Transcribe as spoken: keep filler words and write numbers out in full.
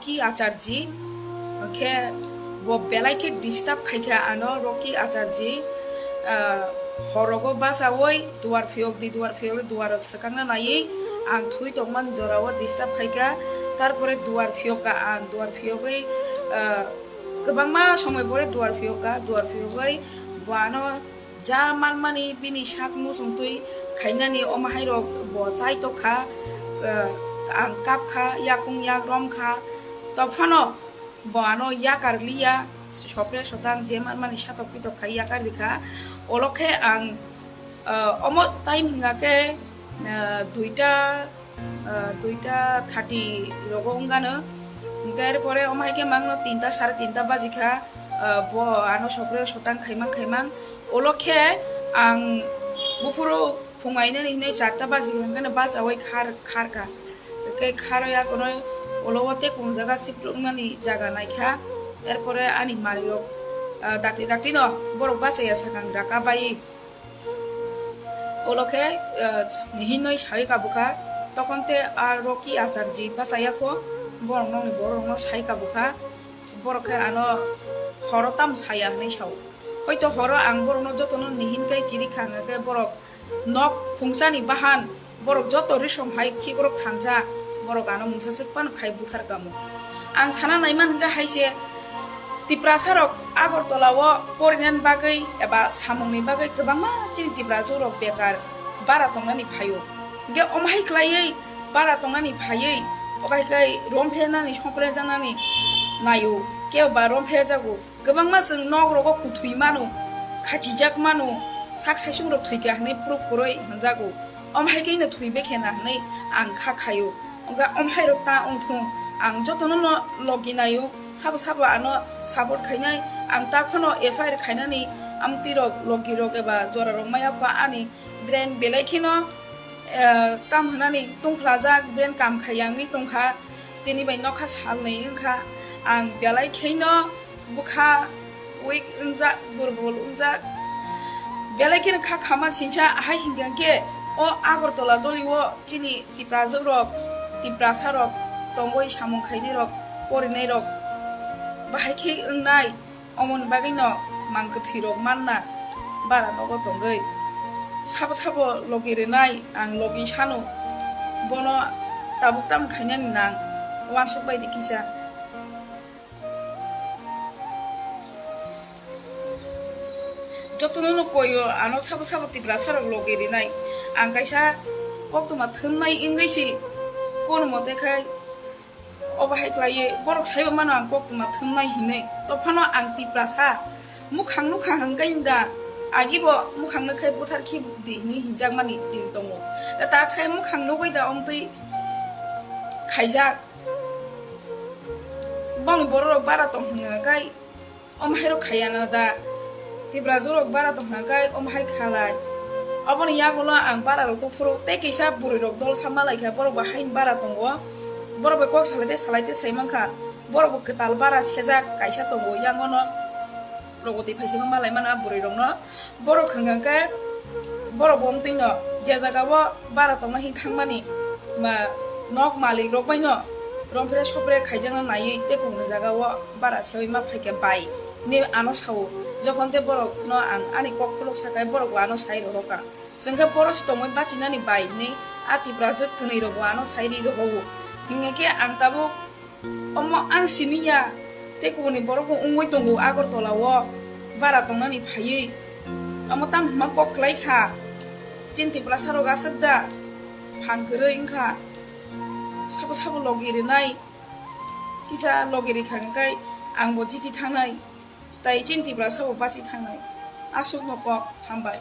Rocky Acharji, khe bo belai khe disturb khaikha ano Rocky Acharji, ah, horogo bachawi duar phiyok di, duar phiyok di, duar swkangna naiwi ang thwi tongman jorao disturb khaikha, tarpore duar phiyokha ang, duar phiyogwi, ah, kwbangma somoi pore duar phiyokha, duar phiyogwi bo ano ja manmani bini sak muchungtwi khainani omo hairok bo chai tokha, eh, ang kapkha, yakung yak romkha, tophano bo ano yakar liya, sopre sotang je manmani satok pitok khai yakar rikha. Olo khe ang, eh, omo time hwnga khe, eh, duita ah, duita thirty rogo wngano. Hwnkhe er pore omo hai khe mangno tinta, sare tinta bajikha, ah, bo ano sopre sotang khaimang khaimang. Olo khe ang buphuru phung ainani hinwi charta bajikha, hwnkhe bachawi khar, kharkha. Hwnkhe kharwi akono olo o tekung jaga sip rwknani jaga naikha. Er pore ani manwirok, ah, dakti dakti no borok bachaya sakang raka bai. Olo khe, eh, hinwi sai kabukha, tokon te a Rocky Acharji bachaya kho, borok nokni borok rokno sai kabukha, borok khe ano horo tamo saya hinwi sao. Hoito horo ang borokno jotono nihin kai chiri kha, hwnkhe borok nok khungsani bahan, borok joto risom hai khikrok thansa, borok ano mungsa swk phano khai buthar kamo. Ang sana naiman hwnkhe hai se, Tiprasa rok Agartala o porinani bagwi eba samungni bagwi kwbangma chini Tiprajwk rok bekar bara tongnani phaio. Hwnkhe omo hai khlaiwi bara tongnani phaiwi obo hai khe romphrenani, songphrejaknani naio, kebo ba romphrejago. Kwbangma chwng nok rogo kuthwi mano, khachijak mano, sak saisung rok thwikha hwnwi proof kwrwi hwnjago. Omo hai khe no thwi bekhe na hwnwi ang kha khaio. Wngkha omo hai rok ta wngthung, ang jotono no logi naio, sabo sabo ano support khainai, ang ta phano F I R khainani amtwi rok, logi rok eba jora rok maya pha ani brain belai kheno, eh, tam hwnani tungphlajak, brain kam khaiya wngwi tongkha, tini bai nokha sal nwi wngkha, ang belai kheno bwkha weak wngjak, durbol wngjak. Belai kheno kha khama singsa hai hwnkha khe o Agartala doli o chini Tiprajwk rok, Tiprasa rok tongwi samung khainai rok, porinai rok bahai khe wngnai, omoni bagwi no mang kwthwi rok manna bara nogo tongwi. Sabo sabo logi rwnai ang logi sano, bono tabuk tam khainani nang uansuk bai di kisa. Jotono no koyo ano sabo sabo Tiprasa rok logi rinai. Ang kaisa koktwma thumnai wngwi si kono mote khai obo hai khlaiwi borok saibo mano ang koktwma thumnai hinwi. Tophano ang Tiprasa mukhang nukha hwnkhe da agibo mukhang nukhai buthar khi di hinwi hinjakmani din tongo. Ta khai mukhang nugwi da omtwi khaijak. Boni borok rok bara tong hwnga kai, omo hai rok khaiya na da. Tiprajwk rok bara tong hwnga kai, omo hai khalai. Oboni yagulo ang bara rok tong phuru tei kisa bwrwi rok dol sa malai kha, borok bo haini bara tongo. Borok bai kok salai tei salai tei sai mankha. Borok bo kwtal bara sejak kaisa tongo, yangono Pragati phaisingo malai mana bwrwi rokno. Borok hwnka khe borok bo omtwino je jaga o bara tongna hin thangmani ma nok malik rok bai no rompre sopre khaijakna naiwi tei kunu jaga o bara sewi ma phaikha bai hinwi ano sao. Jokhon tei borok no ang ani kok khuluk sakhai borok bo ano sai rohorkha. Chwngkhe boro se tongwi bachinani bai hinwi a Tiprajwk kwnwi rok bo ano sai ri rohogo. Hinkhe ang tabuk Omo ang simi ya, tei kubuni borok bo wngwi tongo Agartala o bara tongnani phaiwi. Omo tamo hwnma kok kwlai kha, chini Tiprasa rok aswk da phan kwrwi wngkha, sabo sabo logi rwnai, kisa logi rikha hwnkhe ang bo jiti thangnai, tai chini Tiprasa bo bachi thangnai, aswkno kok hambai.